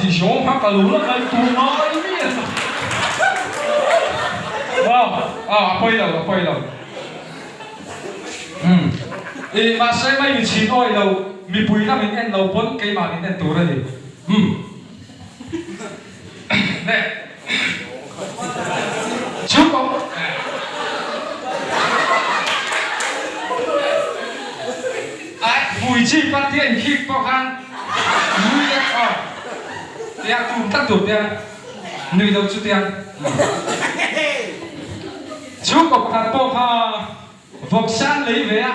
ti zawng kha ka lo la ngaihtuah ngai miah lo. Aw, aw a pawi lo, a pawi lo. Umm, ih mahse mai mi chhin awi lo, mipui lamin en lo pawn keimah min en tur a ni. Umm. Neh. Chhuk awm. Ai hmui chi pan tia inkhik pawh khan nui lek aw tia tum tlat tur tia nui lo chu tia. Chhuk awm khat pawh kha Vawksa an lei ve a,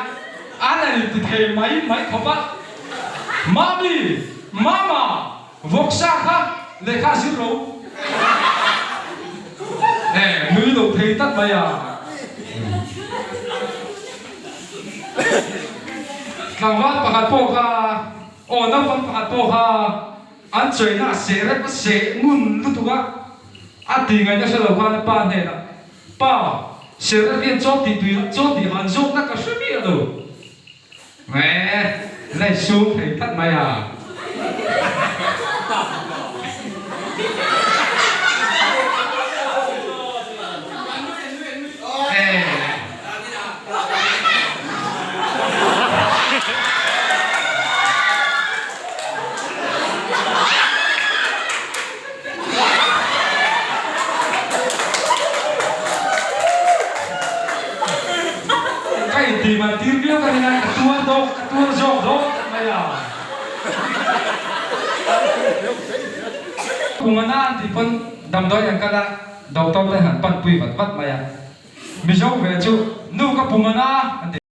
an han inti thei mai mai khawp a. Mami! Mama! Vawksa kha lehkha a zir lo. E, nui lo thei tlat mai a. Tlangval pakhat pawh kha, aw naupang pakhat pawh kha an chawina a seh rep a seh ngun lutuk a, a ti ngaihna hre lo khan a pa hnenah, Pa, Serep hian chaw tih tui chaw tih han zawkna ka hre miah lo. Nge, la insum thei tlat mai a. Ka intih man tir viau ka nia, ka tuar dawk, ka tuar zawk dawk mai a. Kum a na an tih pawn damdawi an kal a, doctor te han pan pui vat vat mai a. Mizo ve chu nu ka pum a na an ti.